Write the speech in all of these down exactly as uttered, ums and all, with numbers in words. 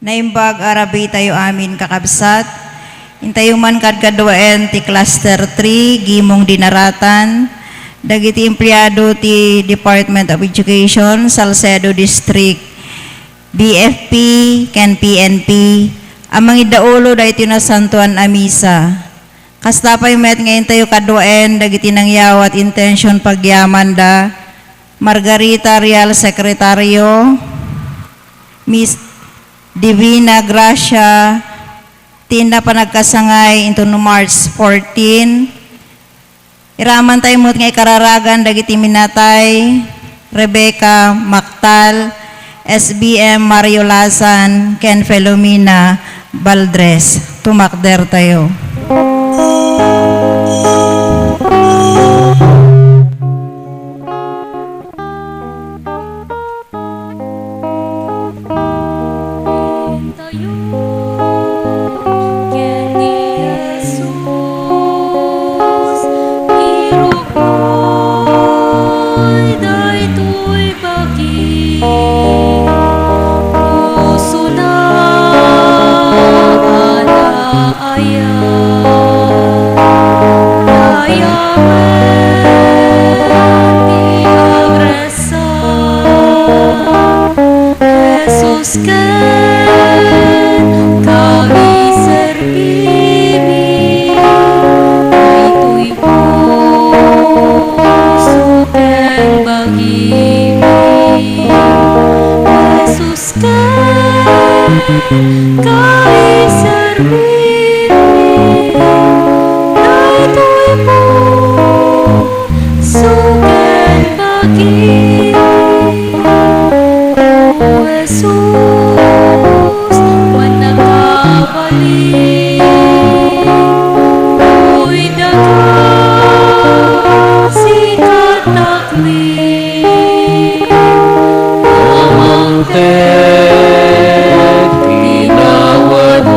Naimbag a rabii tayo amin, kakabsat. Intayo man kadkaduaen ti Cluster three, Gimong Dinaratan, dagiti empleado ti Department of Education, Salcedo District, B F P, ken P N P, a mangidaulo daytoy nasantoan a misa. Kasta pay met nga intayo kaduaen dagiti nangyawat intention pagyaman da Margarita Real Secretario, Miss Divina Gracia, ti inna panagkasangay inton March fourteen. Iraman tayo met nga ikararagan dagiti minatay, Rebecca Mactal, S B M Mario Lasan, ken Filomena Baldres. Tumakder tayo. Tayo ken ni Jesus, iruknoy daytoy bagi, pusona a naayat. Nayawen ti agres- San Jesus ken kaiserbimi, daytoy puso ken bagimi. Jesus ken kaiserbimi, daytoy puso ken bagimi, O Jesus, mannakabalin, toy daga, sika taklit, amangted ti nawadwad,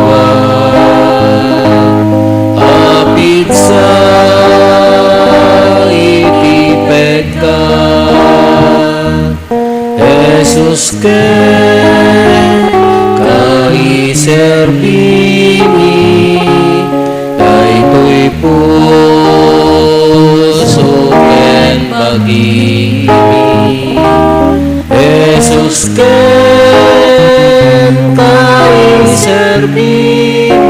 apigsa iti pekka. Jesus ken kaiserbimi, daytoy puso ken bagimi. Jesus ken kaiserbimi,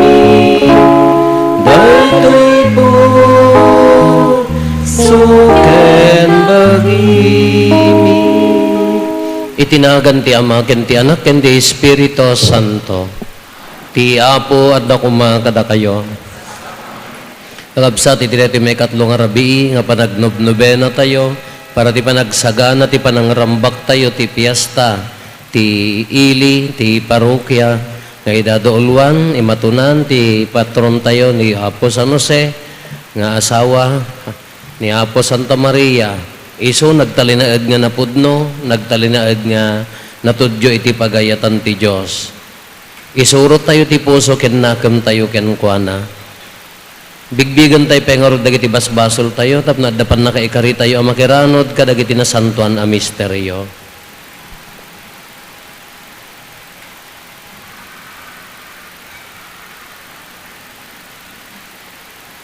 daytoy puso ken bagimi. Iti nagan ti Ama, ken ti Anak, ken ti Espiritu Santo. Ti Apo adda koma kadakayo. Kakabsat, iti daytoy maikatlo nga rabii nga panagnobnobenatayo para ti panagsagana ti panangrambaktayo ti piesta ti ili ti parokia nga Idado Uluan, imatunan ti patrontayo ni Apo San Jose nga asawa ni Apo Santa Maria. Isu nagtalinaed nga napudno, nagtalinaed nga natudyo iti pagayatan ti Dios. Isurottayo ti puso ken nakemtayo kenkuana. Bigbigentayo pay ngarud dagiti basbasoltayo tapno adda pannakaikaritayo a makiranod kadagiti nasantoan a misterio.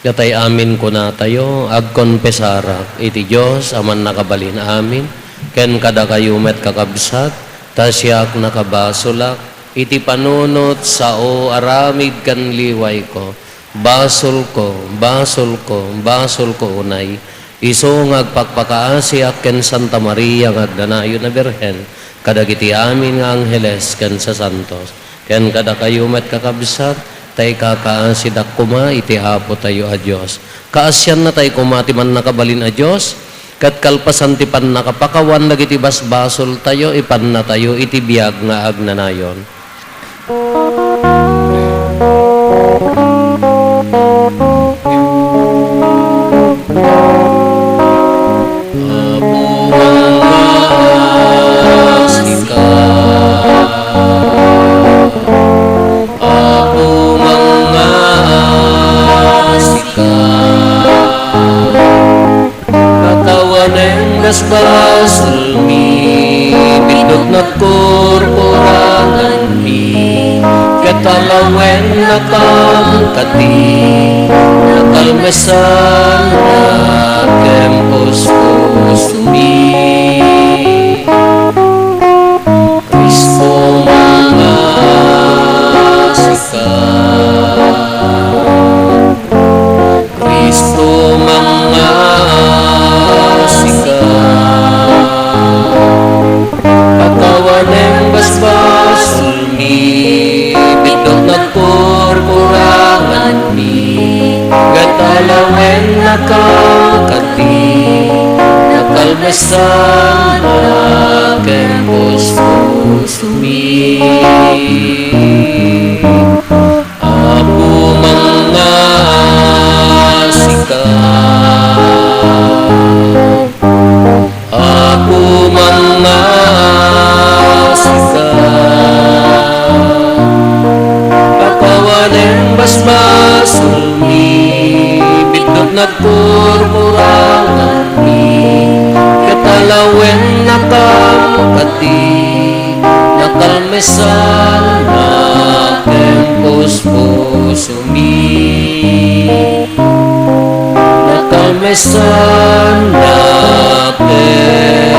Datay amin kunatayo, agkonpesarak iti Dios a Mannakabalin-amin, ken kadakayo met, kakabsat, ta siak nakabasolak iti panunot sao aramid ken liwayko. Basolko, basolko, basolko unay. Isu nga agpakpakaasiak ken Santa Maria nga agnanayon a Birhen, kadagiti amin nga angheles ken sasantos, ken kadakayo met, kakabsat, ta ikakaasidak koma iti Apotayo a Dios. Kaasiannatay koma ti Mannakabalin a Dios, ket kalpasan ti pannakapakawan dagiti basbasoltayo, ipannatayo iti biag nga agnanayon. Apo, mangngaasika. Apo, mangngaasika. Kakawanen basbasolmi, biddut nagkurkuranganmi, Talawennakam kadi, nakalmesannak ken puspusomi. Cristo, mangasika. Cristo, mangasika. Pakawanem basbasolmi, biddut nagpurpuranganmi, ngem talawennakam kadi, nakalmesannak ken puspusomi. Apo, mangasika. Apo, mangasika. Pakawanem basbasolmi, biddut nagpurpuranganmi, ket talawennakam kadi, nakalmesannak ken puspusomi. Nakalmesannak ken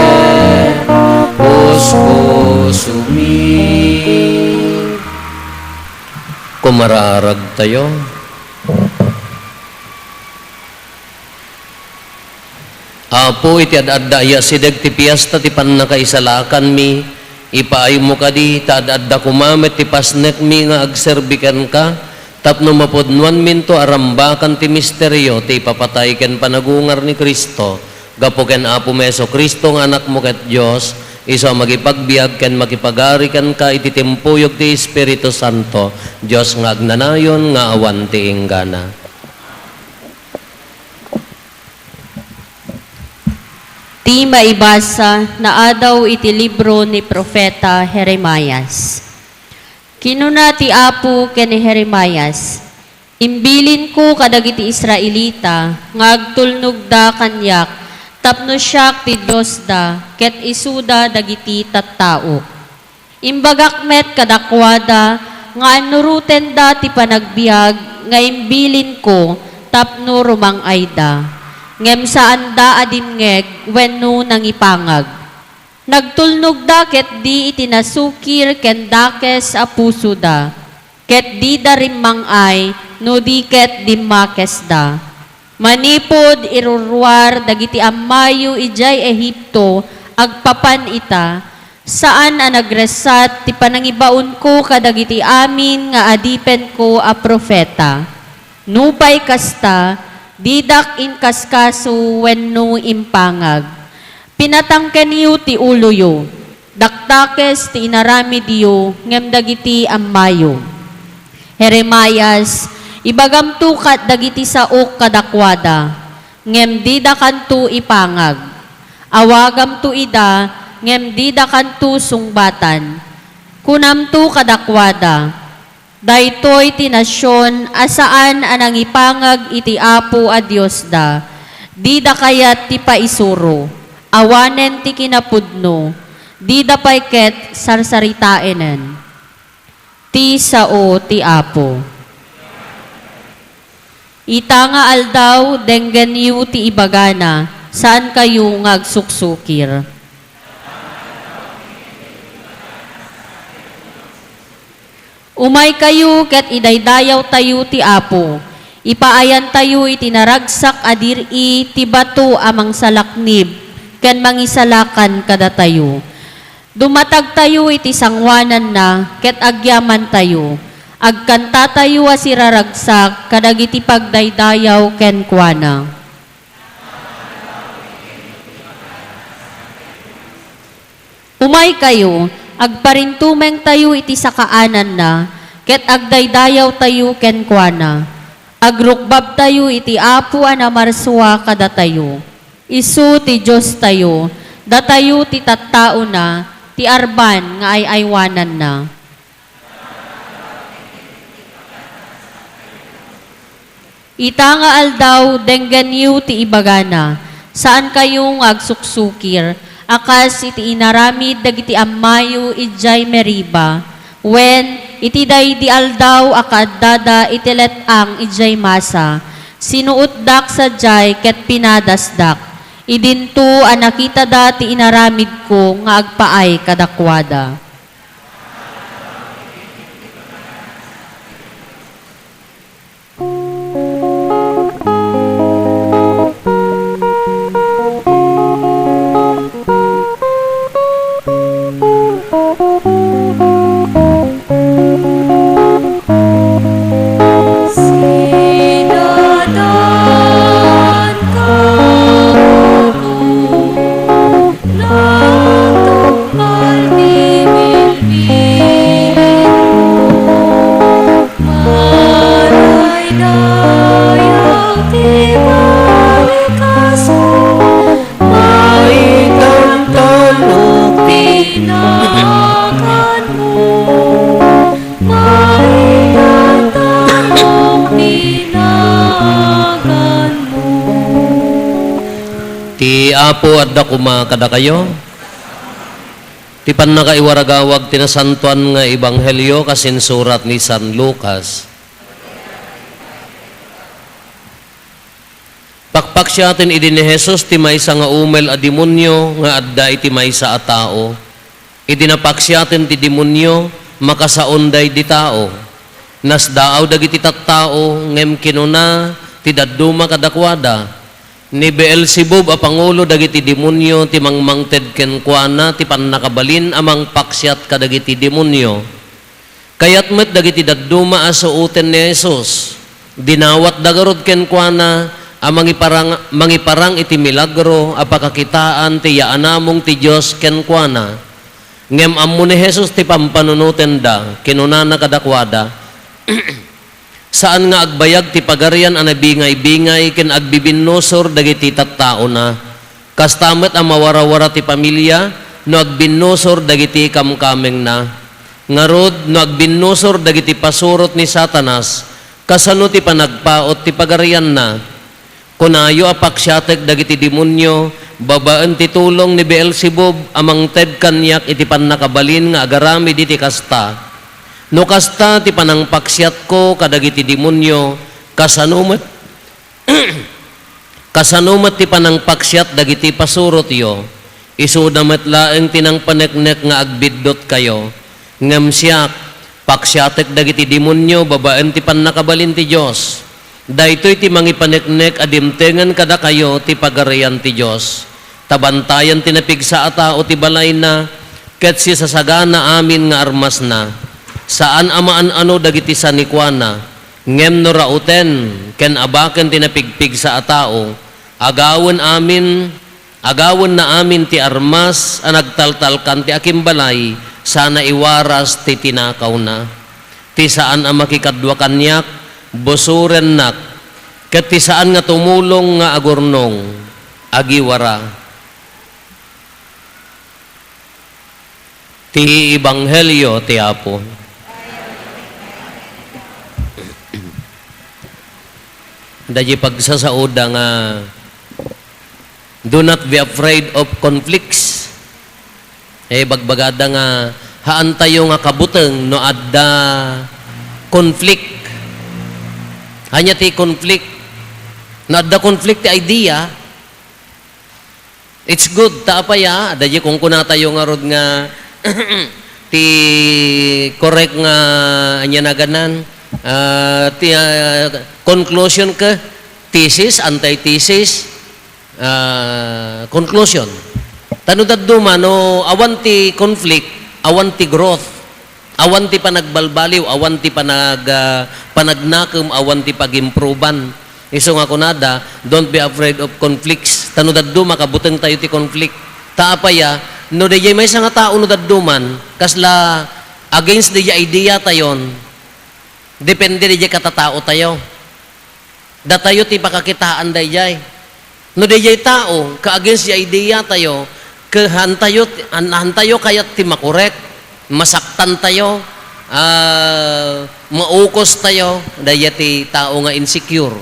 puspusomi. Kumaraaragtayo. Apo, iti ad-adda aya asideg ti piesta ti pannakaisalakanmi, ipaaymo kadi ta ad-adda koma met ti pasnekmi nga agserbi kenka, tapno mapudnoanminto a rambakan ti misterio ti ipapatay ken panagungar ni Cristo, gapu ken Apomi Jesu-Cristo nga Anakmo ket Dios, isu a makipagbiag ken makipagari kenka iti timpuyog ti Espiritu Santo, Dios nga agnanayon nga awan ti inggana. Ti maibasa naadaw iti libro ni Profeta Jeremias. Kinuna ti Apo ken ni Jeremias, "Imbilinko kadagiti Israelita nga agtulnogda kaniak tapno siak ti Diosda ket isuda dagiti tattaok." Imbagak met kadakuada nga annurotenda ti panagbiag nga imbilinko tapno rumang-ayda, ngem saanda a dimngeg wenno nangipangag. Nagtulnogda ketdi iti nasukir ken dakes a pusoda, ket dida rimmang-ay no di ket dimmakesda. Manipud irurruar dagiti ammayo idiay Egipto agpapan ita, saan a nagresat ti panangibaonko kadagiti amin nga adipenko a profeta. Nupay kasta, didak inkaskaso wenno impangag. Pinatangkenyo ti uloyo, dakdakes ti inaramidyo ngem dagiti ammayo. Jeremias, ibagamto kat dagiti saok kadakuada, ngem didakanto ipangag. Awagamto ida, ngem didakanto sungbatan. Kunamto kadakuada, "Daytoy ti nasion a saan a nangipangag iti Apo a Diosda. Dida kayat ti paisuro. Awanen ti kinapudno. Dida pay ket sarsaritaenen." Ti sao ti Apo. Ita nga aldaw, denggenyo ti ibagana, saankayo nga agsuksukir. Umaykayo ket idaydayawtayo ti Apo. Ipaayantayo iti naragsak a dir-i ti bato a mangsalaknib ken mangisalakan kadatayo. Dumatagtayo iti sangoananna ket agyamantayo. Agkantatayo a siraragsak kadagiti pagdaydayaw kenkuana. Umaykayo, agparintumengtayo iti sakaananna, ket agdaydayawtayo kenkuana. Agrukbabtayo iti Apo a namarsua kadatayo. Isu ti Diostayo, datayo ti tattaona, ti arban nga ay-aywananna. Ita nga aldaw, denggenyo ti ibagana, saankayo nga agsuksukir, a kas iti inaramid dagiti ammayo idiay Meriba, wen Iti daydi aldaw a kaaddada iti let-ang idiay masa, sinuotdak sadiay ket pinadasdak. Idinto a nakitada ti inaramidko nga agpaay kadakuada. Natungpal ti bilbilinmo, maraydayaw ti balikasmo, maitantanok ti naganmo, maitantanok ti naganmo. Ti Apo adda koma kadakayo. Ti pannakaiwaragawag ti nasantoan nga ebanghelio kas insurat ni San Lucas. Pakpaksiaten idi ni Jesus ti maysa nga umel a demonio nga adda iti maysa a tao. Idi napaksiaten ti demonio, makasaon daydi tao. Nasdaaw dagiti tattao, ngem kinuna ti dadduma kadakuada, "Ni Beelzebub a pangulo dagiti demonio ti mangmangted kenkuana ti pannakabalin a mangpaksiat kadagiti demonio." Kayat met dagiti dadduma a suoten ni Jesus. Dinawatda garud kenkuana a mangiparang, mangiparang iti milagro a pakakitaan ti yaanamong ti Dios kenkuana. Ngem ammo ni Jesus ti pampanunotenda, kinunana kadakuada, "Saan nga agbayag ti Pagarian a nabingaybingay ken agbibinnusor dagiti tattaona. Kasta met a mawarawara ti familia no agbinnusor dagiti kamkamengna. Ngarud, no agbinnusor dagiti pasurot ni Satanas, kasano ti panagpaut ti pagarianna? Kunayo a paksiatek dagiti demonio babaen ti tulong ni Beelzebub a mangted kaniak iti pannakabalin nga agaramid iti kasta. No kasta ti panangpaksiatko kadagiti demonio, kasano met, kasano met ti panangpaksiat dagiti pasurotyo? Isuda met laeng ti nangpaneknek nga agbiddutkayo. Ngem siak, paksiatek dagiti demonio babaen ti pannakabalin ti Dios. Daytoy ti mangipaneknek a dimtengen kadakayo ti Pagarian ti Dios. Ta bantayan ti napigsa a tao ti balayna, ket sisasagana amin nga armasna. Saan a maan-ano dagiti sanikuana, ngem no rauten ken abaken ti napigpigsa a tao, agawen amin, agawenna amin ti armas a nagtaltalkan ti akimbalay sana iwaras ti tinakawna. Ti saan a makikadua kaniak, busorennak, ket ti saan nga tumulong nga agurnong, agiwara." Ti Ebanghelio ti Apo. Daydi pagsasaoda nga, "Do not be afraid of conflicts." Eh, bagbagada nga, haantayo nga kabuteng no adda conflict. Ania ti conflict? No adda conflict ti idea, it's good. Ta apay a, daydi kunkunatayo ngarud nga ti correct nga, ania naganan, ah, ti, ah, conclusion ken thesis, antithesis, ah, conclusion. Ta no dadduma, no awan ti conflict, awan ti growth. Awan ti panagbalbaliw, awan ti panag-, ah, panagnakem, awan ti pagimproban. Isu nga kunada, "Don't be afraid of conflicts." Ta no dadduma, kabutengtayo ti conflict. Ta apay a, no daydiay maysa nga tao no dadduman, kasla against daydiay idea tayon, depende daydiay katataotayo. Datayo ti pakakitaan daydiay. No daydiay tao, ka-against ti idea tayo, ka hantayo, han-, hantayo kayat ti makorek, masaktan tayo, ah, maukos tayo, daydiay ti tao nga insecure.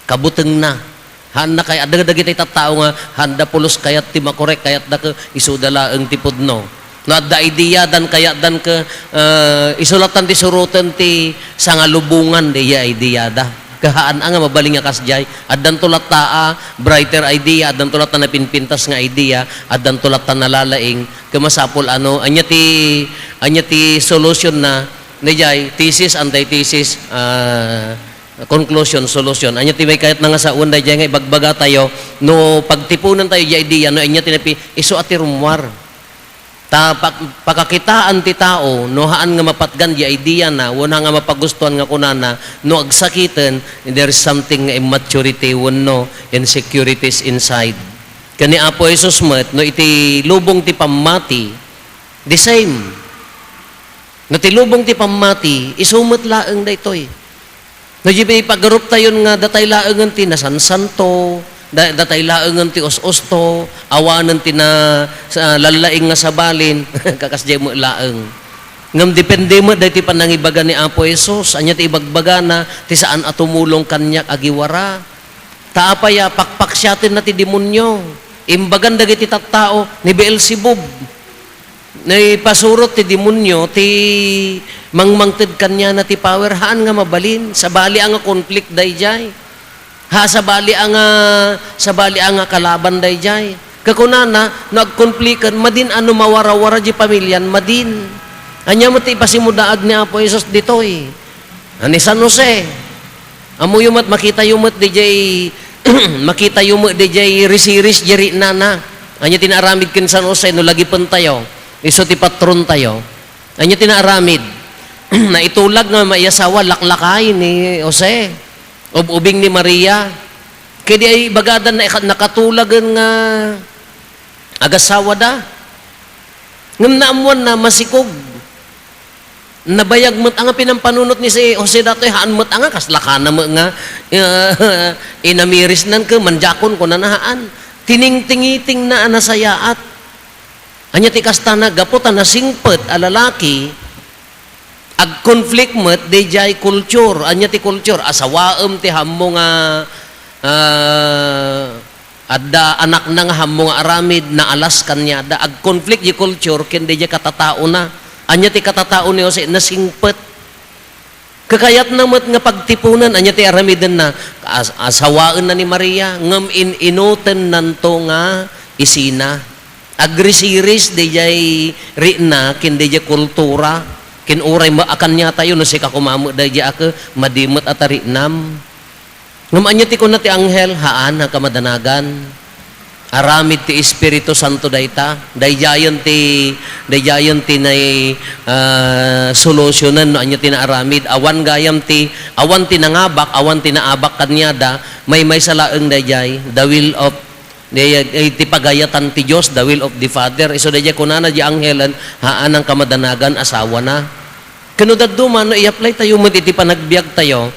Kabutengna. Haanna kay, adda dagiti tattao nga haanda pulos kayat ti makorek, kayatda ket isuda laeng ti pudno. No adda idea dan kayat dan ke, eh, isu lattan ti suroten ti sangalubongan diay idea da. Kahaan a nga mabalin nga kasdiay. Addanto latta a brighter idea, addanto latta napinpintas nga idea, addanto latta nalalaing. Ke masapul ano, anya ti, anya ti solution na, diay, thesis, antithesis, ah, conclusion, solution. Anya ti may kayat na nga sawen daydiay nga ibagbaga tayo, no pagtipunan tayo diay idea, no anya ti napi-, isu a ti rummuar. Ta pak-, pakakitaan ti tao, no haan nga mapatgan di idea na, wenno haan nga mapagustuhan nga kunana, no agsakiten, there is something nga immaturity wenno insecurities inside. Ken ni Apo Jesus met, no iti lubong ti pammati, the same. No ti lubong ti pammati, isu met laeng daytoy. No, di ba ipagaruptayon nga datay laengen ti nasansanto, da-, datay laengen ti us-usto, awanen ti na-, sa-, lallaing nga sabalin, kakasdiay met laeng. Ngem depende met daytoy panangibaga ni Apo Jesus. Ania ti ibagbagana, ti saan a tumulong kaniak agiwara. Ta apay a pakpaksiatenna ti demonio? Imbagan dagiti tattao ni Beelzebub. Naipasurot ti demonio ti mangmangted kaniana ti power, haan nga mabalin. Sabali a nga conflict daydiay. Ha, sabali a nga, sabali a nga kalaban daydiay. Kakunana, no agkonfliken, madin a no mawarawara di pamilian, madin. Ania met ti ipasimudaag ni Apo Jesus ditoy? A ni San Jose. Ammoyo met, makitayo met didiay, makitayo met didiay risiris di riknana. Ania ti naaramid ken San Jose no lagipentayo? Isu ti patrontayo. Ania ti naaramid? Naitulag nga maiasawa, laklakay ni Jose. Ub-ubing ni Maria. Ket diay ibagada na-, nakatulagen nga agasawada. Ngem naammoanna, masikog. Nabayag met a nga pinampanunot ni si Jose datoy, haan met a nga, kasla kana met nga, inamirisnan ket mandiakon, kunana, haan. Tiningtingitingna a nasayaat. Ania ti kastana? Gapu ta nasingpet a lalaki, agkonflict met didiay culture. Ania ti culture? Asawaem ti hammo nga, ah, adda anakna nga hammo nga aramid, naalas kaniada. Agkonflict di culture ken didiay katataona. Ania ti katatao ni Jose? Nasingpet. Kakayatna met nga pagtipunen, ania ti aramidenna? As-, asawaenna ni Maria, ngem in-inutennanto nga isina. Agrisiris didiay rikna ken didiay kultura, ken uray met a kaniatayo, no sika koma met daydiay a ke, madi met a ta riknam. Ngem ania ti kuna ti anghel? Haan, a kamadanagan. Aramid ti Espiritu Santo dayta. Daydiayen ti, daydiayen ti nai-, ah, solusionen no ania ti naaramid. Awan gayam ti, awan ti nangabak, awan ti naabak kaniada. Maymaysa laeng daydiay. The will of, di-, di-, ti pagayatan ti Dios, the will of the Father. Isu daydiay kunana di anghelen, haan a kamadanagan, asawana. Ken no dadduma, no i-apply tayo met iti panagbiag tayo,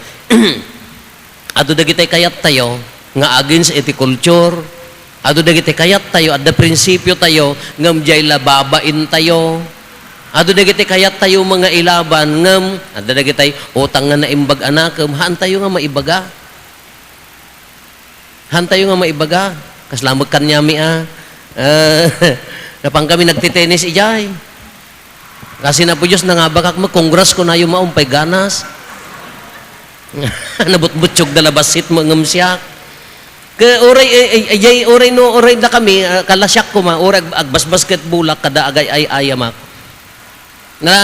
Adu dagiti kayattayo nga against iti culture. Adu dagiti kayattayo, adda prinsipio tayo, ngem diay la babain tayo. Adu dagiti kayattayo nga ilaban, ngem adda dagiti utang nga naimbag a nakem, haan tayo nga maibaga. Haan tayo nga maibaga. Kasla met kaniami a, eh, napan kami nagtitenis idiay. Kasi na po Diyos, nangabakak mo, congrats ko na yung maong pay ganas. Nabutbutyog da labasit mo ngem siak. Ke oray, eh, eh, eh, jay oray no, oray da kami, ah, kalasiak ko ma, oray ag-, agbasbasketball ak kada agay ay ayamak. Na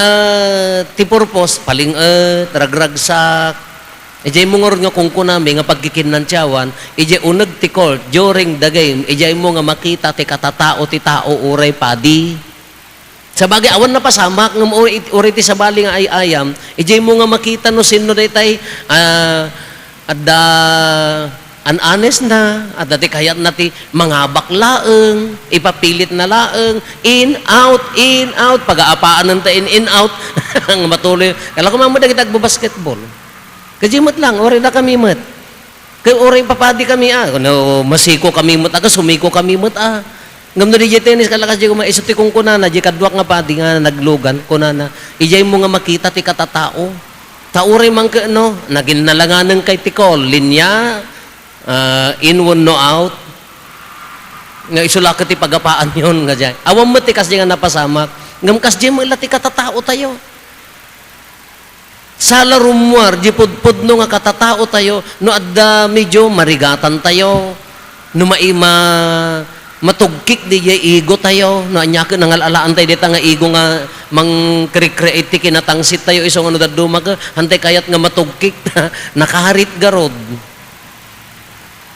ti purpose, paling-et, ragragsak. Ijay mungor nga kungkunami nga pagkikinnantiawan, ijay uneg ti court, during the game, ijay mo nga makita ti katatao ti tao, uray padi. Sabagay, awan napasamak, ngem uri, uri ti sabali nga ay-ayam, ijay mo nga makita no sinno daytay, ah, adda an-honest na, adda ti kayatna ti mangabak laeng, ipapilit na laeng, in, out, in, out, pagaapaanenta in, in, out. Nga matuloy. Kala ko mamad dagiti agbabasketball. Kadi met lang, uri na kami met. Kay uray papadi kami, ah, no, masiko kami met, aga, sumiko kami met, ah. Ngem no di jay tennis, kalakas jay kuma, isu ti kunkunana, jay kaduak nga padi nga naglugan, kunana, ijay mo nga makita ti katatao. Ta uray man ke-, no, nagin nalanganen kay ti call, linya, ah, in one, no out. Nga isu la ket ti pagapaanyon nga jay. Awan met ti kasdi nga napasamak. Ngem kasdiay met la ti katataotayo. Sala rummuar, di pudpudno nga katataotayo, no adda medyo marigatantayo, no mai-, ma-, matugkik di jay ego tayo, no ania ket nangal-alaantayo dita nga ego nga mangcre-create ti kinatangsittayo, isu nga no dadduma ket, hantay kayat nga matugkik, nakarit garud.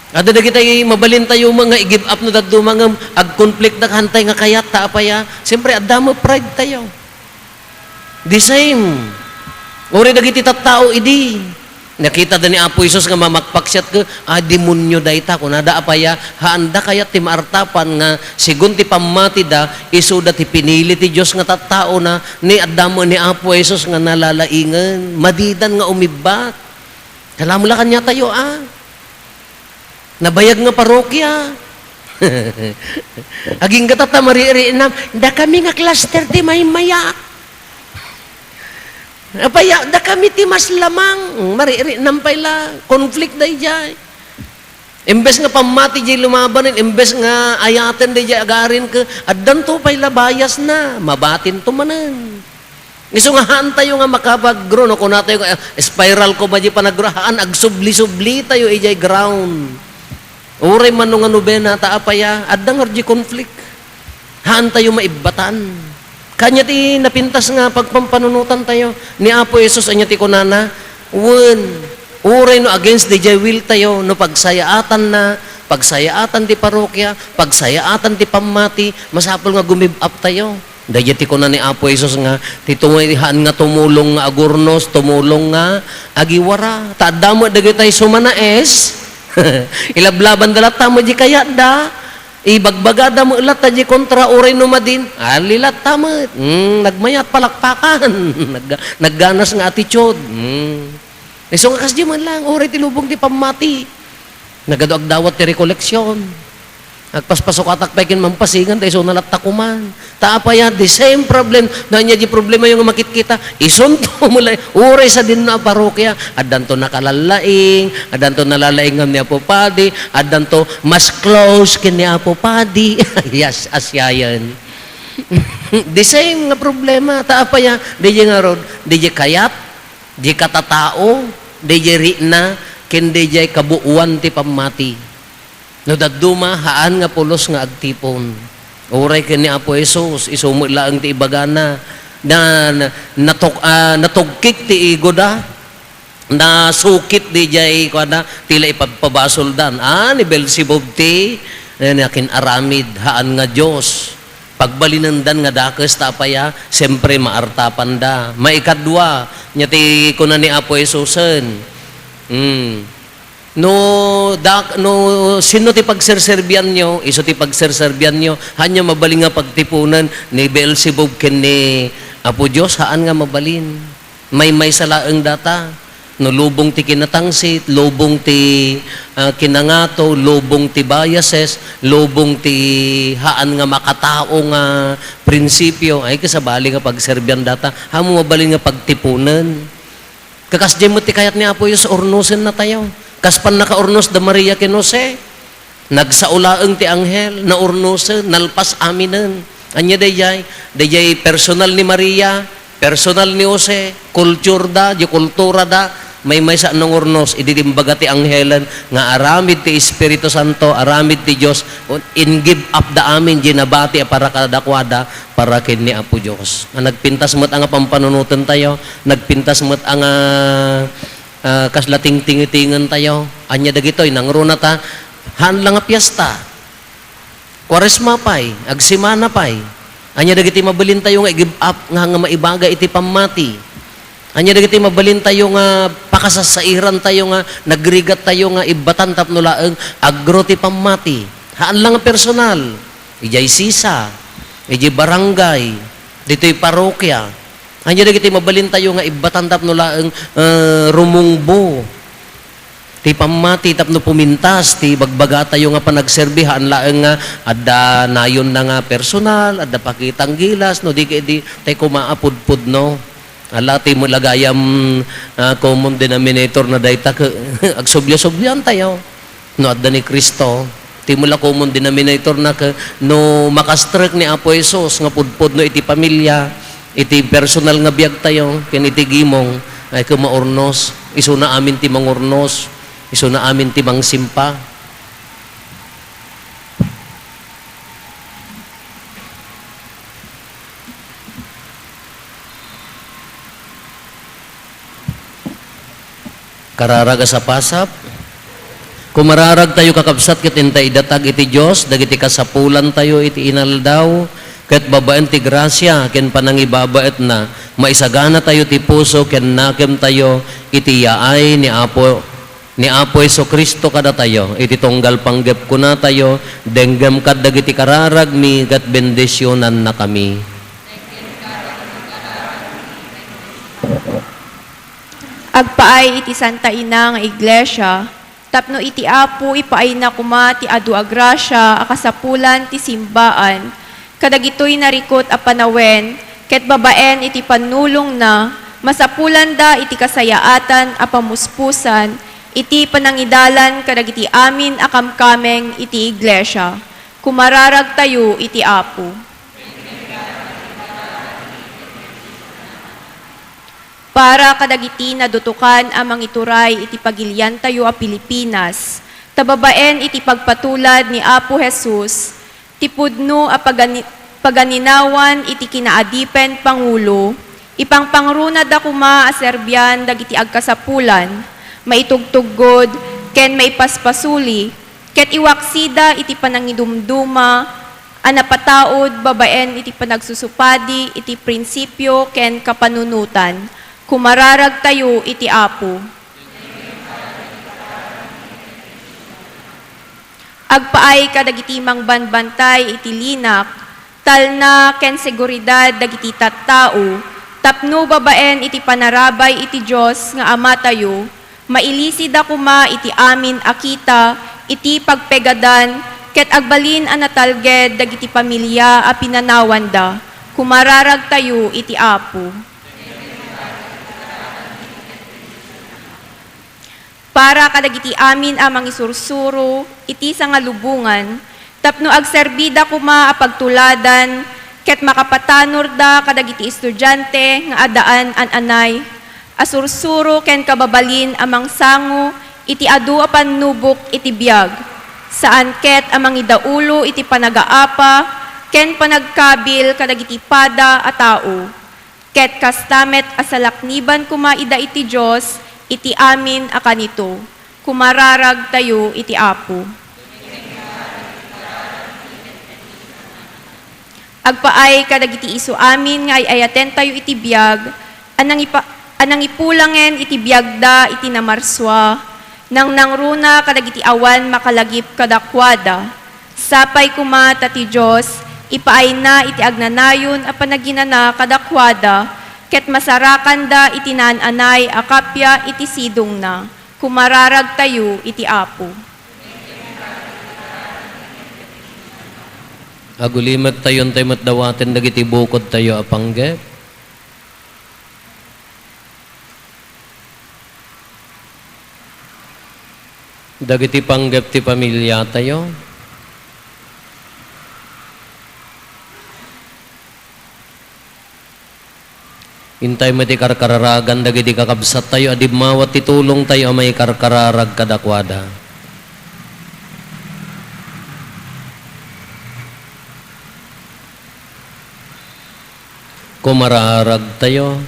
Adda dagiti mabalintayo met nga i-give up no dadduma ngem agkonflikta hantay nga kayat ta apay a? Siyempre, adda met pride tayo. The same. Uray dagiti tattao idi. Nakitada ni Apo Jesus nga mamakpaksiat ket, "Ah, demonio dayta," kunada, apay a? Haanda kayat ti maartapan nga segun ti pammatida, isuda ti pinili ti Dios nga tattaona, ni adda met ni Apo Jesus nga nalalaingen. Madidan nga umibbat. Kalamu la kaniatayo, a? Nabayag nga parokia. Agingga ta, ta maririinam, "Dakami nga cluster ti maymayak." Apay a, "Dakami ti mas lamang." Maririinam pay la, conflict dayjay. Imbes nga pammati jay lumabanen, imbes nga ayaten dayjay agarin ket, addanto pay la biasna, mabatinto manen. Isu nga haantayo nga makapag-grow, no? Kunatayo nga, "Ah, spiral ko ba di panag-grow?" Haan, agsubli-sublitayo idiay ground. Uray man no nga nobena, ta apay a, adda ngarud di conflict. Haantayo maibbatan. Kanya ti napintas nga pagpampanunotantayo. Ni Apo Jesus, ania ti kunana? Wen, uray no against dayjay will tayo, no pagsayaatanna, pagsayaatan ti parokia, pagsayaatan ti pammati, masapul nga gumib-up tayo. Daydiay ti kuna ni Apo Jesus nga, ti tumo-, haan nga tumulong nga agurnos, tumulong nga agiwara. Ta adda met dagitay sumanaes, ilablabanda latta met di kayatda, ibagbagada met latta di kontra, uray no madin, ali latta met. Hmm, nagmayat, palakpakan. Nag-, nagganas nga attitude. Hmm. Isu nga kasdi man lang, uray ti lubong ti pammati. Nagadu agdawat ti rekoleksyon. Agpaspasukatak pay ken Mampasingan, ta isuna latta koman. Ta apay a, the same problem. No ania di problemayo nga makitkita, isunto met la, uray sadinno a parokia, addanto nakalallaing, addanto nalalaing ngem ni Apo Padi, addanto mas close ken ni Apo Padi. Yes, asiayen. The same nga problema. Ta apay a, dayjay ngarud, dayjay kayat, di katatao, dayjay rikna, ken dayjay kabuoan ti pammati. No dadduma, haan nga pulos nga agtipon. Uray ken ni Apo Jesus, isu met laeng ti ibagana. Na, na, natok-, ah, natugkik ti egoda. Nasukit dayjay, kuana, ti la ipagpabasoldan. Ah, ni Beelzebub ti, eh, nakin-aramid, haan nga Dios. Pagbalinendan nga dakes, ta apay a, siyempre, maartapanda. Maikadua, nia ti kuna ni Apo Jesusen. Hmm. No, dak-, no, sino ti pagserserbianyo? Isu ti pagserserbianyo. Haanyo mabalin nga pagtiponen ni Beelzebub ken ni Apo Dios? Haan nga mabalin. Maymaysa laeng data. No lubong ti kinatangsit, lubong ti, ah, kinangato, lubong ti biases, lubong ti haan nga makatao nga prinsipio, ay, kasabali nga pagserbian data. Haanmo mabalin nga pagtiponen. Kakasdiay met ti kayat ni Apo Dios, urnosennatayo. Kas pannakaurnos da Maria ken Jose, nagsao laeng ti anghel, naurnosen, nalpas aminen. Ania dayjay? Dayjay personal ni Maria, personal ni Jose, culture da, di kultura da, maymaysa a nangurnos, idi imbaga ti anghelen nga aramid ti Espiritu Santo, aramid ti Dios, in give up da amin, di nabati a para kadakuada, para ken ni Apo Dios. A, nagpintas met a nga pampanunotentayo, nagpintas met a nga, ah, kasla tingtingitingen tayo. Ania dagitoy, nangruna ta, haan la nga piesta. Kuaresma pay, agsemana pay. Ania dagiti mabalintayo nga i-give up nga, nga maibaga iti pammati? Ania dagiti mabalintayo nga pakasasairaentayo nga nagrigattayo nga ibbatan tapno laeng agro ti pammati? Haan la nga personal. Idiay sisa, idiay barangay, ditoy parokia. Ania dagiti mabalintayo nga ibbatan tapno laeng, eh, rumungbo ti pammati tapno pumintas ti bagbagatayo nga panagserbi, haan laeng nga adda nayonna nga personal, adda pakitang gilas, no di ket di tay kumaa pudpudno. Ala ti met la gayam, ah, common denominator na dayta ket agsubliasubli tayo. No adda ni Cristo, Ti mula common denominator na ke-, no makastrek ni Apo Jesus nga pudpudno iti pamilya, iti personal nga biagtayo, ken iti gimong, ay ke maurnos. Isuna amin ti mangurnos, isuna amin ti mangsimpa. Kararag a sapasap. Kumararagtayo, kakabsat, ket inta idatag iti Dios dagiti kasapulantayo iti inaldaw, ket babaen ti grasia ken panangibabaetna, maisaganatayo ti puso ken nakemtayo iti yaay ni Apo, ni Apo Jesu-Cristo kadatayo. Iti tunggal panggep kunatayo, denggem kad dagiti kararagmi ket bendisionannakami. Agpaay iti Santa Ina nga Iglesia, tapno iti Apo ipaayna koma ti adu a grasia a kasapulan ti simbaan kadagitoy narikut a panawen, ket babaen iti pannulongna, masapulanda iti kasayaatan a pamuspusan iti panangidalan kadagiti amin a kamkameng iti Iglesia. Kumararagtayo iti Apo. Para kadagiti nadutokan a mangituray iti pagiliantayo a Pilipinas, ta babaen iti pagpatulad ni Apo Jesus, ti pudno a pagani-, paganinawan iti kinaadipen pangulo, ipangpangrunada koma a serbian dagiti agkasapulan, maitugtuggod, ken maipaspasuli, ket iwaksida iti panangidumduma a napataud babaen iti panagsusupadi iti prinsipio ken kapanunotan. Kumararagtayo iti Apo. Agpaay kadagiti mangbanbantay iti linak, talna, ken seguridad dagiti tattao, tapno babaen iti panarabay iti Dios nga Amatayo, mailisida koma iti amin a kita iti pagpegadan ket agbalin a natalged dagiti pamilia a pinanawanda. Kumararagtayo iti Apo. Para kadagiti amin a mangisursuro iti sangalubongan, tapno agserbida koma a pagtuladan ket makapatanorda kadagiti estudiante nga addaan an-anay a sursuro ken kababalin a mangsango iti adu a pannubok iti biag, saan ket a mangidaulo iti panagaapa ken panagkabil kadagiti pada a tao. Ket kasta met a salakniban koma ida iti Dios iti amin a kanito. Kumararagtayo iti Apo. Agpaay kadagiti isu amin nga ay-ayatentayo iti biag a nangipa-, a nangipulangen iti biagda iti namarsua, nangnangruna kadagiti awan makalagip kadakuada. Sapay koma ta ti Dios ipaayna iti agnanayon a panaginana kadakuada, ket masarakanda iti naan-anay a kappia iti sidongna. Kumararagtayo iti Apo. Agulimettayon tayo met dawaten dagiti bukodtayo a panggep. Dagiti panggep ti pamiliatayo. Intay met ti karkararagan dagiti kakabsattayo a dimmawat ti tulongtayo a maikarkararag kadakuada. Kumararagtayo.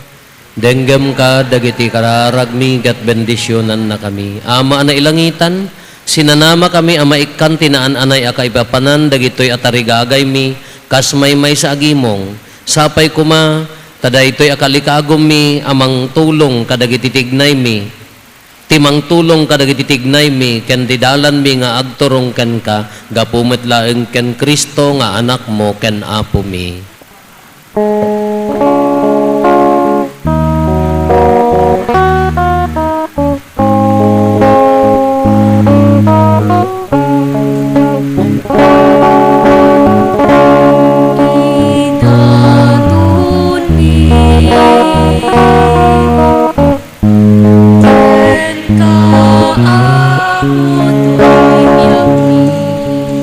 Denggemka dagiti kararagmi ket bendisionannakami. Ama a nailangitan, sinanamakami a maikkan ti naan-anay a kaipapanan dagitoy a tarigagaymi kas maymaysa a gimong. Sapay koma ta daytoy a kalikagummi a mangtulong kadagiti tignaymi. Ti mangtulong kadagiti tignaymi ken ti dalanmi nga agturong kenka, gapu met laeng ken Cristo nga Anakmo ken Apomi. Kenka, Apo, toy biagmi.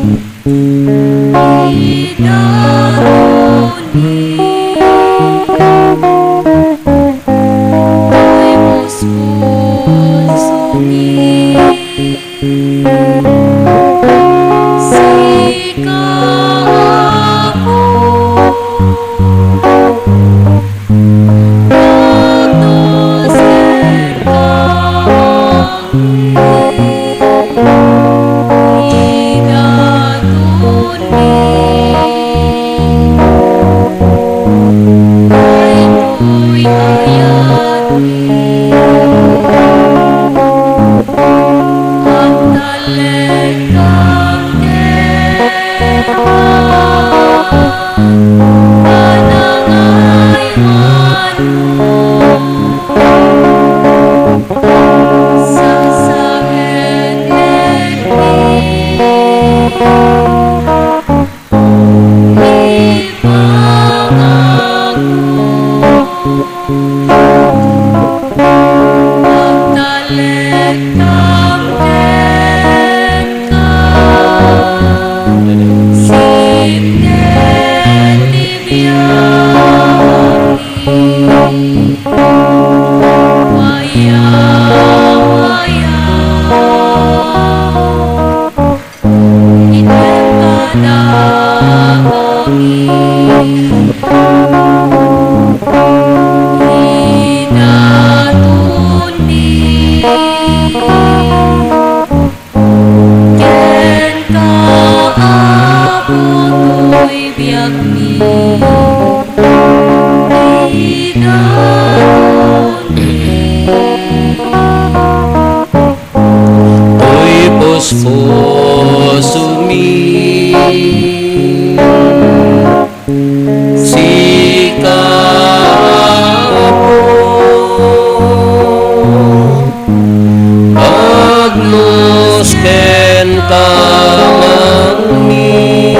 Agtalekam kenka, sitgen ti biagmi. Waya, waya. Item kadakami, idatonmi. Kenka, Apo, toy biagmi, idatonmi. Toy puspusomi, sika, Apo, agnos kenka, Amami,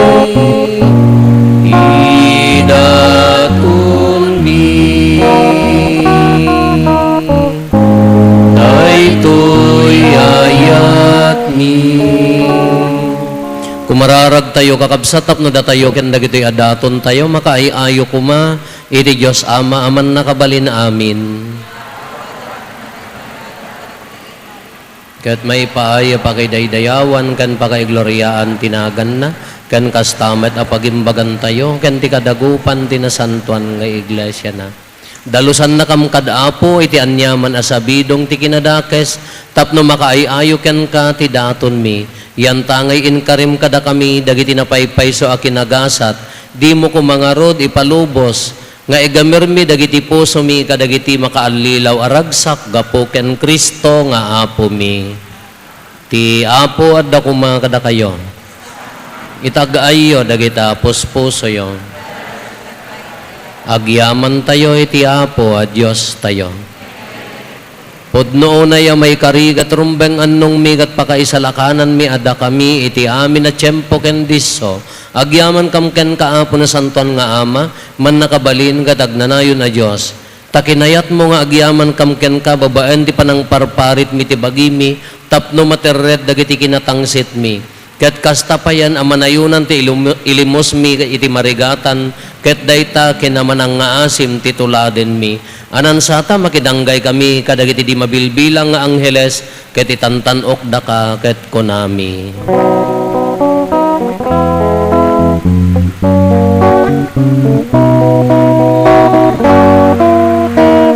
idatonmi. Daytoy ayatmi. Kumararagtayo, kakabsat, tapno datayo ken dagitoy a datontayo, makaay-ayo koma iti Dios Ama a Mannakabalin-amin. Ket maipaay a pakidaydayawan ken pakaigloriaan ti naganna, ken kasta met a pagimbagantayo ken ti kadagupan ti nasantoan nga iglesiana. Dalusannakam kad Apo iti aniaman a sabidong ti kinadakes, tapno makaay-ayo kenka ti datonmi. Yantangay inkarim kadakami dagiti napaypayso a kinagasat, dimo koma ngarud ipalubos nga igamirmi dagiti pusomi kadagiti makaallilaw a ragsak gapu ken Cristo nga Apomi. Ti Apo adda koma kadakayo. Itag-ayyo dagita puspusoyo. Agyamantayo iti Apo a Diostayo. Pudno unay a maikari ket rumbeng annongmi ket pakaisalakananmi a dakami iti amin a tiempo ken disso. Agyamankam kenka, Apo, Nasantoan nga Ama, Mannakabalin ket Agnanayon a Dios. Ta kinayatmo nga agyamankam kenka babaen ti panangparparitmi ti bagimi tapno materred dagiti kinatangsitmi. Ket kasta payen a manayonan ti ilum-, ilimosmi iti marigatan, ket dayta ken a manangngaasim ti tuladenmi. Anansata, makidanggay kami kadagiti di mabilbilang nga angheles, ket itantan-ok daka ket kunami.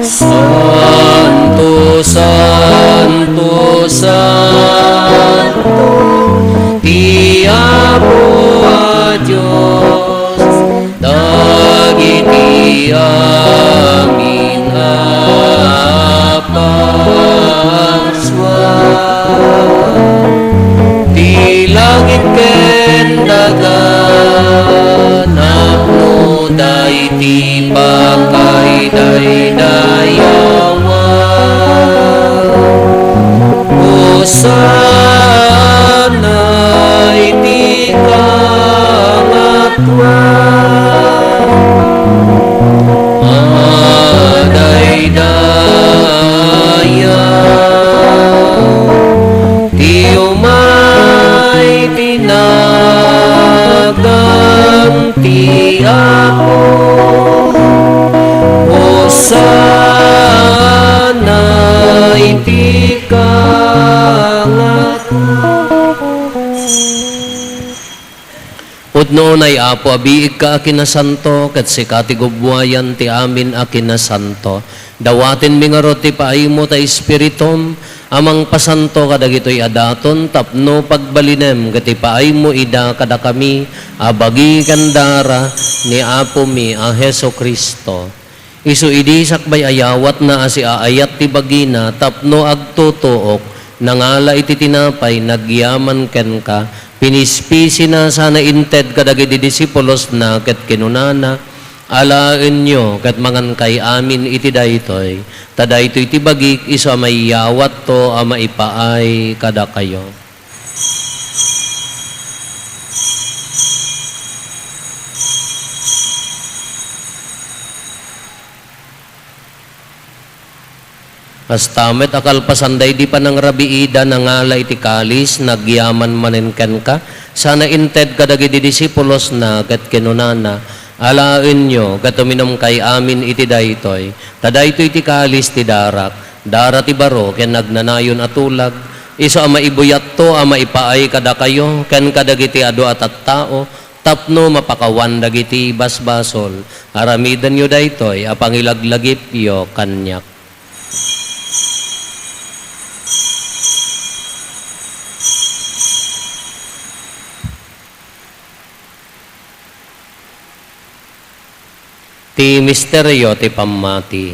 Santo, santo, santo, ti Apo a Dios, dagiti amin a parsua. Ti langit ken daga, napnoda iti pakaidaydayawan. Hosanna iti kangatoan. Madaydayaw ti umay ti nagan ti Apo. Hosanna iti kangatoan. Pudno unay, Apo, a biigka a kinasanto, ket sika ti gubbuayan ti amin a kinasanto. Dawatenmi ngarud ti paaymo ta Espiritum a mangpasanto kadagitoy a daton tapno pagbalinem ket ipaaymo ida kadakami a bagi ken dara ni Apomi a Jesu-Cristo. Isu idi sakbay a yawatna a siaayat ti bagina tapno agtutuok, nangala iti tinapay, nagyaman kenka, pinispisina sana inted kadagiti disipulosna ket kinunana, "Alaenyo ket mangankay amin iti daytoy, ta daytoy ti bagik isu a maiyawatto a maipaay kadakayo." Kasta met a kalpasan daydi panangrabiida, nangala iti kalis, nagyaman manen kenka, sana inted kadagiti disipulosna, ket kinunana, "Alaenyo ket uminumkay amin iti daytoy, ta daytoy ti kalis ti darak, dara ti baro ken agnanayon a tulag, isu a maibuyatto a maipaay kadakayo ken kadagiti adu a tattao, tapno mapakawan dagiti basbasol. Aramidenyo daytoy a pangilaglagipyo kaniak." Ti misterio ti pammati.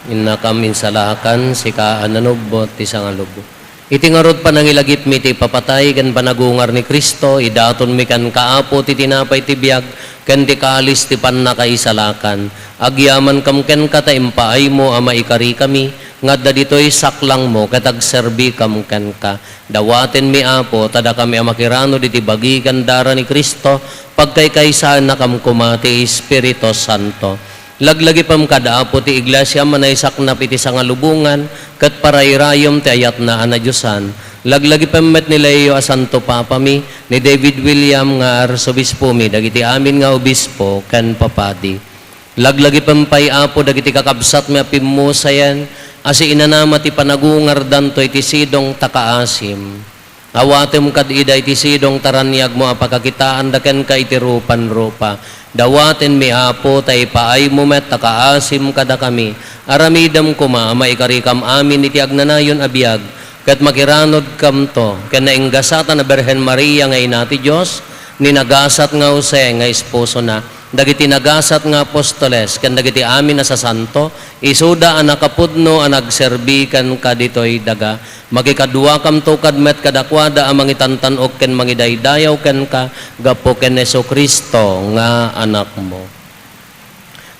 Innakam insalakan, sika a nanubbot ti sangalubong. Iti ngarud panangilagipmi ti ipapatay ken panagungar ni Cristo, idatonmi kenka, Apo, ti tinapay ti biag ken ti kalis ti pannakaisalakan. Agyamankam kenka ta impaaymo a maikarikami nga adda ditoy saklangmo ket agserbikam kenka. Dawatenmi, Apo, ta dakami a makiranud iti bagi ken dara ni Cristo, pagkaykaysaennakam koma ti Espiritu Santo. Laglagipem kad, Apo, ti Iglesiam a naisaknap iti sangalubongan ket parayrayem ti ayatna a nadiosan. Laglagipem met ni Leo a Santo Papami, ni David William nga Arsobispomi, dagiti amin nga obispo ken papadi. Laglagipem pay, Apo, dagiti kakabsatmi a pimmusayen a siinanama ti panagungardanto iti sidong ta kaasim. Awatem kad ida iti sidong ta raniagmo a pakakitaanda kenka iti rupan rupa. Dawatenmi, Apo, ta ipaaymo met ta kaasim kadakami. Aramidem koma a maikarikam amin iti agnanayon a biag, ket makiranudkamto ken nainggasatan a Birhen Maria nga Ina ti Dios, ni nagasat nga Jose nga esposona, dagiti nagasat nga apostoles, ken dagiti amin a sasanto, isuda a nakapudno a nagserbi kenka ditoy daga. Makikaduakamto kad met kadakuada a mangitantan-ok ken mangidaydayaw kenka gapu ken Jesu-Cristo nga Anakmo.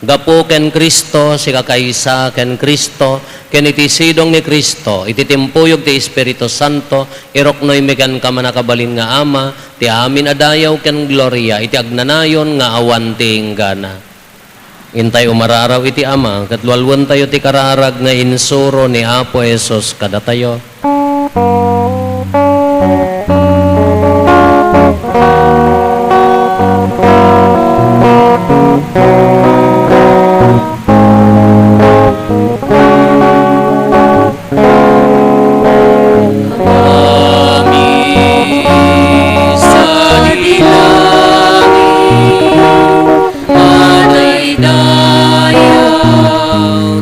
Gapu ken Cristo, sikakaysa ken Cristo, ken iti sidong ni Cristo, iti timpuyog ti Espiritu Santo, iruknoymi kenka, mannakabalin nga Ama, ti amin a dayaw ken gloria iti agnanayon nga awan ti inggana. Intay umararaw iti Ama, ket lualuentayo ti kararag nga insuro ni Apo Jesus kadatayo. Amin. Sa langit, madaydayaw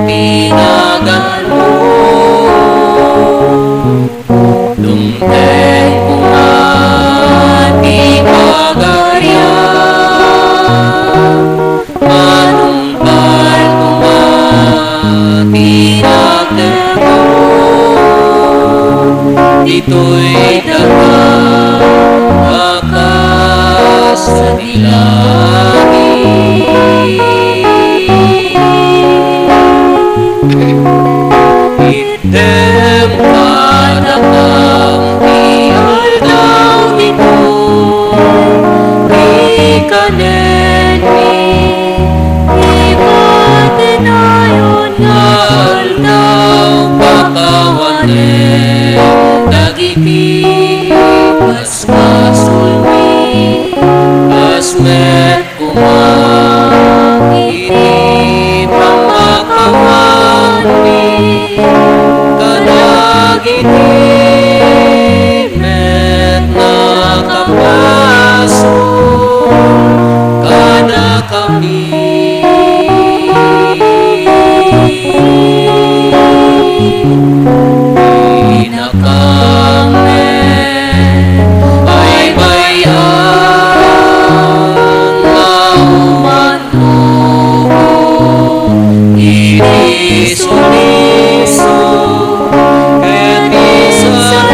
ti naganmo. Dumteng koma ti pagariam. Manungpal koma ti nakemmo ditoy daga a kas langit. Itdem kadakam ti aldaw ditoy, ikanenmi ti patinayon nga aldaw, pakawanem dagiti basbasolmi, kas met koma iti pamakawanmi kadagiti met nakabasol kadakami. Inakam met baybay-an nga uman Iti suliso ket insalakan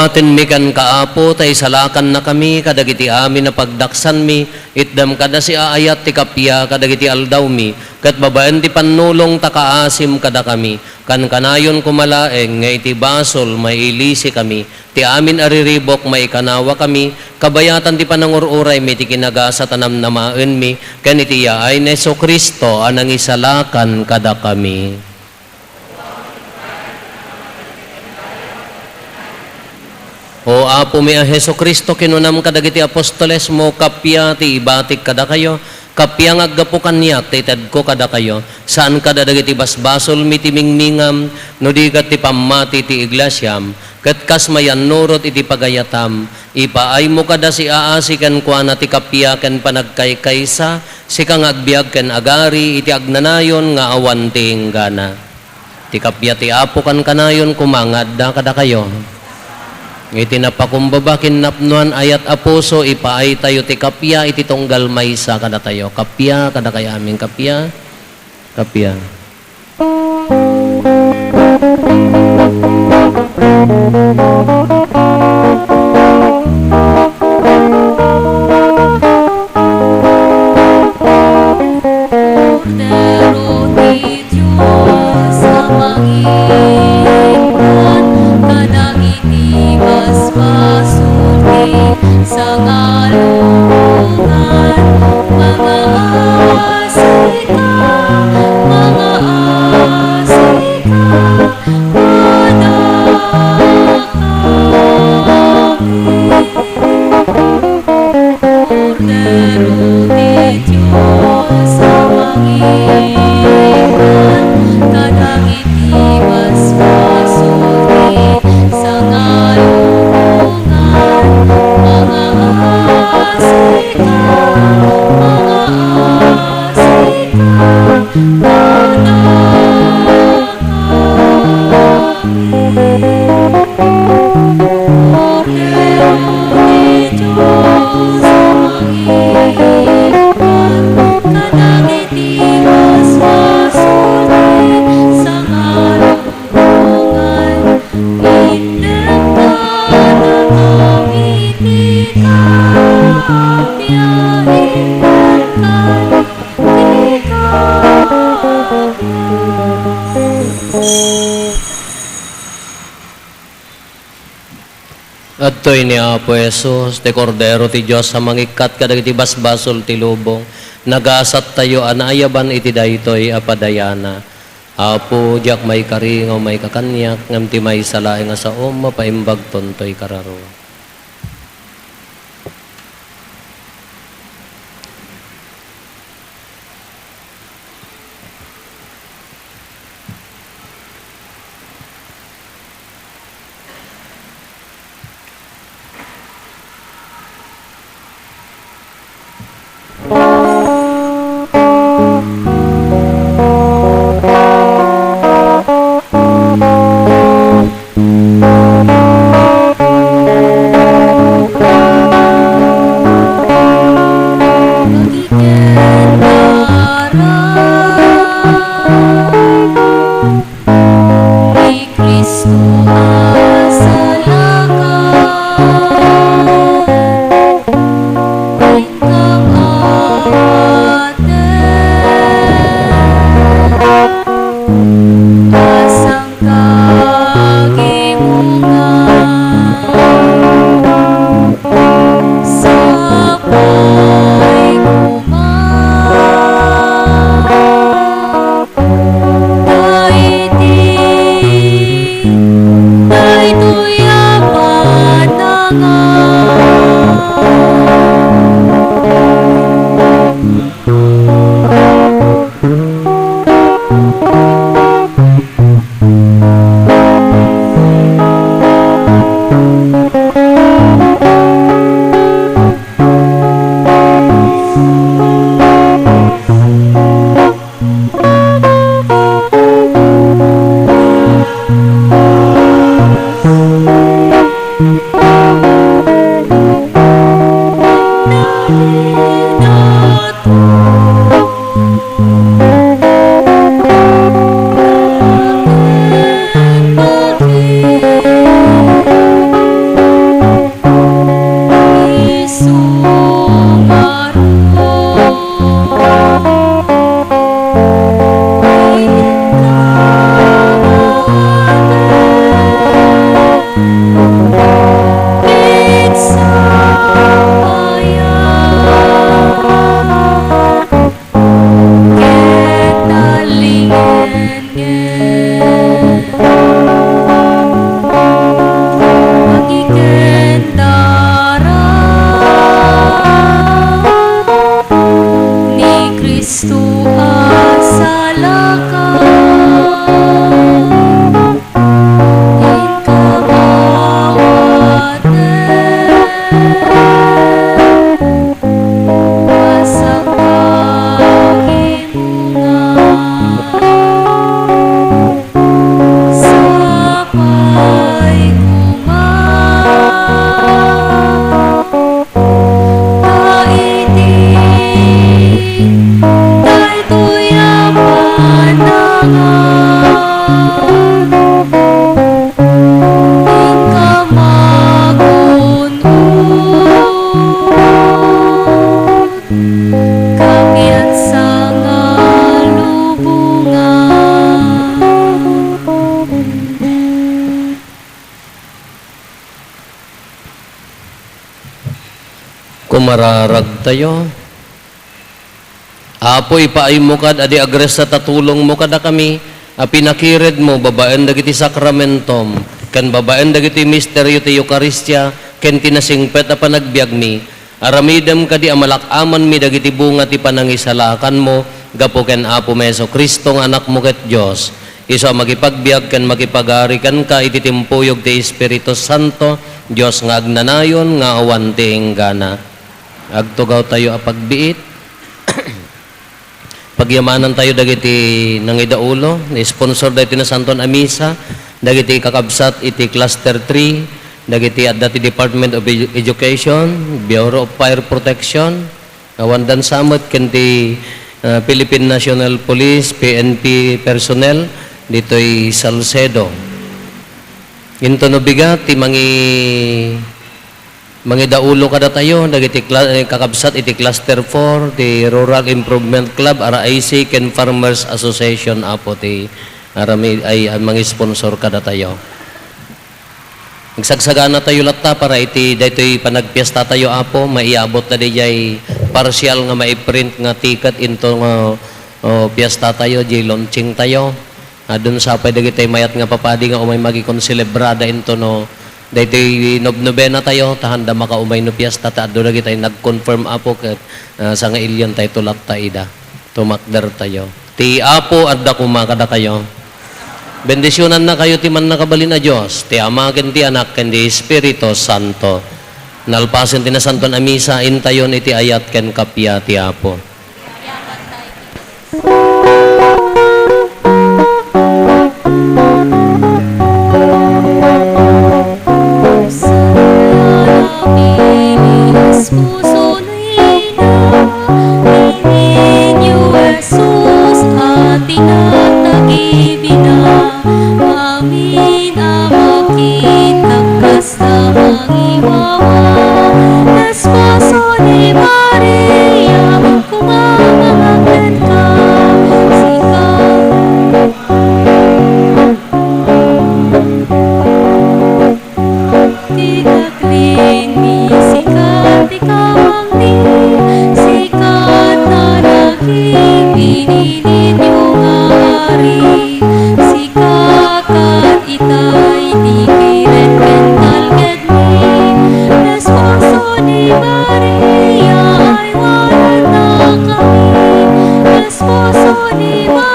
Atenmi kenka, Apo, ta isalakannakami kadagiti amin a pagdaksanmi, itdem kada siaayat ti kappia kadagiti aldawmi, ket babaen ti pannulong ta kaasim kadakami. Kankanayon koma laeng nga iti basol, mailisikami, ti amin a riribuk, maikanawakami, kabayatan ti panangur-uraymi ti kinagasat a namnamaenmi, ken iti yaay ni Jesu-Cristo a nangisalakan kadakami. O Apomi a Jesu-Cristo, kinunam kadagiti apostolesmo, kappia ti ibatik kadakayo, kappia nga aggapu kaniak ti itedko kadakayo, saan kada dagiti basbasolmi ti mingmingam, no di ket ti pammati ti iglesiam, ket kas mayannurot iti pagayatam, ipaaymo kada siaasi kenkuana ti kappia ken panagkaykaysa, sika nga agbiag ken agari iti agnanayon nga awan ti inggana. Ti kappia ti Apo kankanayon koma nga adda kadakayo. Iti napakumbaba ken napnoan ayat a puso, ipaaytayo ti kappia iti tunggal maysa kadatayo. Kappia kadakayo amin, kappia, kappia. Kordero ti Dios a mangipon kadagiti basbasol ti sangalubongan, mangaasika, mangaasika. Kordero ti Dios a mangipon kadagiti basbasol ti sangalubongan, mangaasika, mangaasika. Adtoy ni Apo Jesus, ti Kordero ti Dios a mangikkat kadagiti basbasol ti lubong. Nagasattayo a naayaban iti daytoy a padayana. Apo, diak maikari nga umayka kaniak, ngem ti maysa laeng a saom, mapaimbagton toy kararo. Ni Cristo a salakan, inkam awaten. salaka, inka mawaten, asangka imunga. Sapay koma ta iti daytoy a panangan, inka magun-od. Kapiatsa nga lubongan. Kumararagtayo. Apo, ipaaymo kad adi agresta ta tulongmo kadakami a pinakiredmo babaen dagiti sakramentom ken babaen dagiti misterio ti Eukaristia ken ti nasingpet a panagbiagmi. Aramidem kadi a malak-amanmi dagiti bunga ti panangisalakanmo gapu ken Apomi Jesu-Cristo nga Anakmo ket Dios, isu a makipagbiag ken makipagari kenka iti timpuyog ti Espiritu Santo, Dios nga agnanayon nga awan ti inggana. Agtugawtayo a pagbiit. Pagyamanantayo dagiti nangidaulo, ni-sponsor daytoy Nasantoan a Misa, dagiti kakabsat iti Cluster three, dagiti adda ti Department of Edu-, Education, Bureau of Fire Protection, awan dansa met ken ti, ah, Philippine National Police, P N P personnel, ditoy Salcedo. Intono bigat ti mangi-, Mangidaulo kadatayo dagiti cla-, eh, kakabsat iti Cluster four, ti Rural Improvement Club, R I C, ken Farmers Association, Apo, ti arami-, ay, ay mangisponsor kadatayo. Agsagsaganatayo latta para iti daytoy panagpiestatayo, Apo, maiabot na diay parsial nga maiprint nga ticket into nga, oh, piestatayo, diay launchingtayo. Adun sapay dagiti mayat nga papadi nga umay magikonselebrada intono daytoy nobnobenatayo, ta handa makaumay no piesta, ta adu dagiti nag-confirm, Apo, ket, ah, sangailiantayto latta ida. Tumakdertayo. Ti Apo adda koma kadakayo. Bendisionannakayo ti Mannakabalin a Dios, ti Ama, ken ti Anak, ken ti Espiritu Santo. Nalpasen ti Nasantoan a Misa, intayon iti ayat ken kappia ti Apo. Amin a makitagkas ta mangiwawa, esposo ni Maria, kumamangag kenka, sika. Ti nagrinni, sika ti kamangni, sika ta naging bininidyo nga ari, sika ket itay ti kired ken talged. Esposo ni Maria, aywanennakami. Esposo ni Maria,